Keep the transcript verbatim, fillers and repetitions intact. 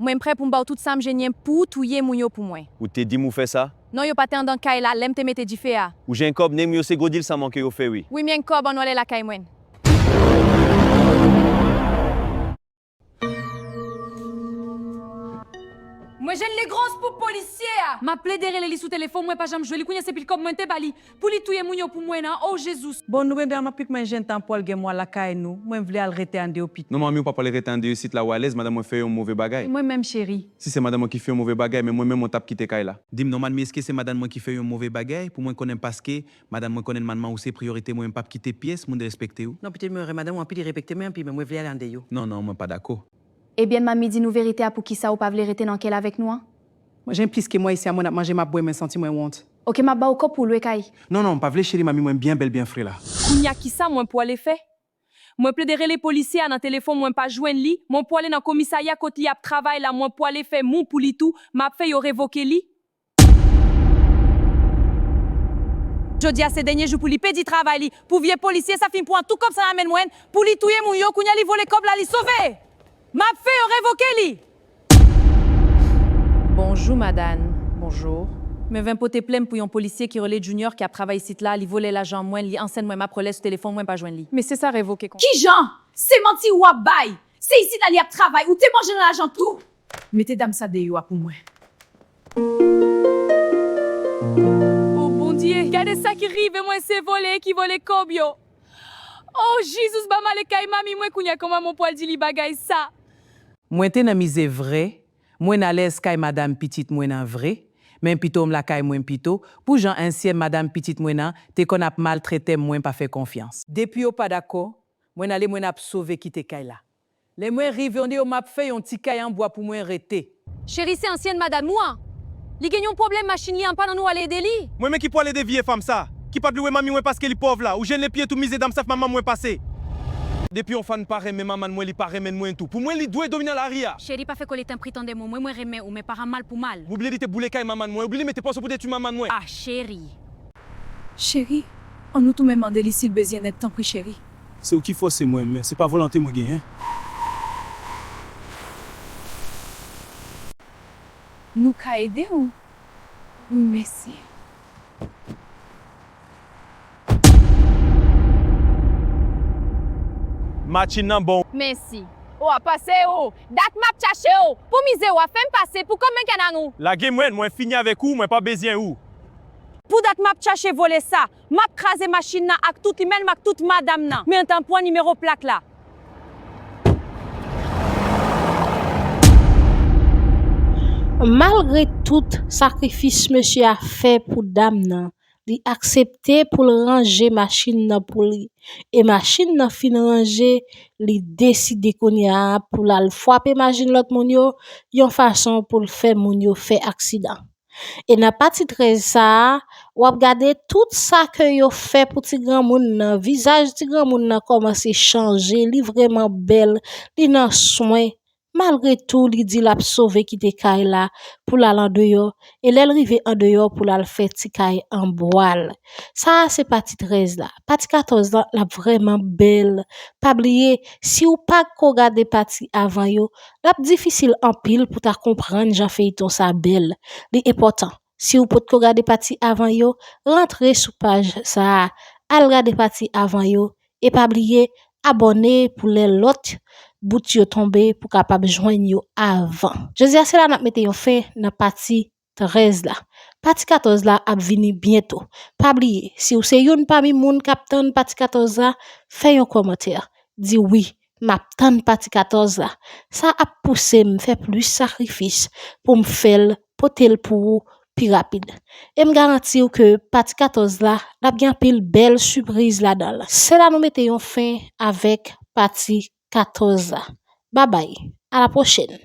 Mwen prè pou m ba w tout sa m jennyen pou w touye moun yo pou mwen. Ou te di m ou fè sa? Non, yo pa te anndan kay la lè m te mete dife a. Ou jwenn kòb, nèg m yo se gwo dil sa manke yo fè wi. Wi, m jwenn kòb, ann w ale lakay mwen. Mwen jwenn Legros pou polisye a. M ap plede rele li sou telefòn, mwen pa janm jwenn li. Kounye a se pil kòb mwen te ba li pou li touye moun yo pou mwen nan. O Jezi! Bon, nou menm m ap pic mwen jwenn tan pou al gen mwa lakay nou. Mwen vle al rete andeyò pito. Non, manmi, ou pa pwale rete andeyò isit la, ou alèz, madanm mwen fè yon move bagay. Mwen menm, cheri. Si se madanm mwen ki fè yon move bagay, men mwen menm mwen t ap kite kay la. Di m non, manmi, èske se madanm mwen ki fè yon move bagay? Pou mwen konnen, paske madanm mwen konnen manman ou se priyorite mwen, m p ap kite pyès moun derespekte ou. Non, pitit mwen, madanm ou anpil, li respekte mwen anpil, men mwen vle al andeyò. Non, non, mwen pa dakò. Ebyen, manmi, di nou verite a, poukisa ou pa vle rete nan kay la avèk nou an? Mwen jwenn plis ke mwen isi a, mwen ap manje, m ap bwè, mwen santi mwen wont. Oke, m ap ba w kòb pou w lwe kay. Non, non, m pa vle cheri, manmi, mwen byen bèl, byen fre la. Kounye a kisa mwen pwale fè? Mwen plede rele polisye a nan telefòn, mwen pa jwenn li, mwen pwale nan komisarya kot li ap travay la, mwen pwale fè mou pou li tou, m ap fè yo revoke li. Jodi a se dènye jou pou li pèdi travay li, pou vye polisye sa fin pran tout kòb sa nan men mwen, pou li touye moun yo, kounye a li vole kòb la, li sove! M ap fè yo revoke li! Bonjou, madanm. Bonjou. Mwen vin pote plent pou yon polisye ki rele Junior ki ap travay isit la, li vole lajan mwen, li ansent mwen, m ap rele sou telefòn, mwen pa jwenn li. Mesye sa revoke kon. Kijan? Se manti w ap bay! Se isit la li ap travay, ou te manje nan lajan tou! Mete dam sa deyò a pou mwen. O Bondye, gade sa ki rive mwen, se vòlè ki vòlè kòb yo. O Jezi, ba m ale kay manmi mwen kounye a, kòman mwen pral di li bagay sa? Mwen te nan mizè vre, mwen alèz kay madanm pitit mwen an vre, men pito m lakay mwen pito, pou jan ansyen madanm pitit mwen an te konn ap maltrete m, mwen pa fè konfyans. Depi yo pa dakò, mwen ale mwen ap sove kite kay la. Lè mwen rive andeyò, m ap fè yon ti kay an bwa pou mwen rete. Cheri, se ansyen madanm ou an. Li gen yon pwoblèm machin li an pann, ann nou al ede li. Mwen menm ki pral ede vye fanm sa, ki pa t vle wè manmi mwen paske li pòv la. Ou jwenn le pye tou mizè dam sa fè manman mwen pase. Depi yon fanm pa renmen manman mwen, li pa renmen mwen tou. Pou mwen, li dwe dominan lari a. Cheri, pa fè kole tanpri tande mwen. Mwen, mwen renmen ou, men pa rann mal pou mal. Ou bliye li te boule kay manman mwen, ou bliye li mete pòsyon pou detwi manman mwen. Ah, cheri. Cheri, ann nou tounen mande li si l bezyen èd, tanpri, cheri. Se ou ki fòse mwen, men se pa volonte mwen genyen. Nou ka ede w? Wi, mèsi. Machin nan bon. Mèsi. Ou ap pase ou. Dat m ap chache ou. Pou mizè w ap fè m pase pou kòb men kè nan ou. Lage mwen, mwen fini avèk ou, mwen pa bezyen ou. Pou dat m ap chache vòlè sa, m ap kraze machin nan ak tout li, menm ak tout madanm nan. Men antan pran nimewo plak la. Malgre tout sakrifis mesye a fè pou dam nan, li aksepte pou l ranje machin nan pou li. E machin nan fin ranje, li deside kounye a pou l al frape machin lòt moun yo, yon fason pou l fè moun yo fè aksidan. E nan pati trèz sa a, w ap gade tout sa ke yo fè pou ti granmoun nan. Vizaj ti granmoun nan kòmanse chanje, li vrèman bèl, li nan swen. Malgre tou, li di l ap sove kite kay la pou l al andeyò, e lè l rive andeyò pou l al fè ti kay an bwa l. Sa a se pati trèz la. Pati katòz la, l ap vrèman bèl. Pa bliye, si w pa ko gade pati avan yo, l ap difisil anpil pou ta konprann jan feyton sa bèl. Li enpòtan. Si w potko gade pati avan yo, rantre sou paj sa a, al gade pati avan yo, e pa bliye abòne pou lè lòt bout yo tonbe pou kapab jwenn yo avan. Jodi a se la n ap mete yon fen nan pati trèz la. Pati katòz la ap vini byento. Pa bliye, si w se youn pami moun k ap tann pati katòz la, fè yon kòmantè. Di wi, m ap tann pati katòz la. Sa ap pouse m fè plis sakrifis pou m fè l, pote l pou ou pi rapid. E m garanti w ke pati katòz la, l ap gen anpil bèl sipriz ladan l. Se la nou mete yon fen avèk pati katòz la. Babay, a la pwochèn.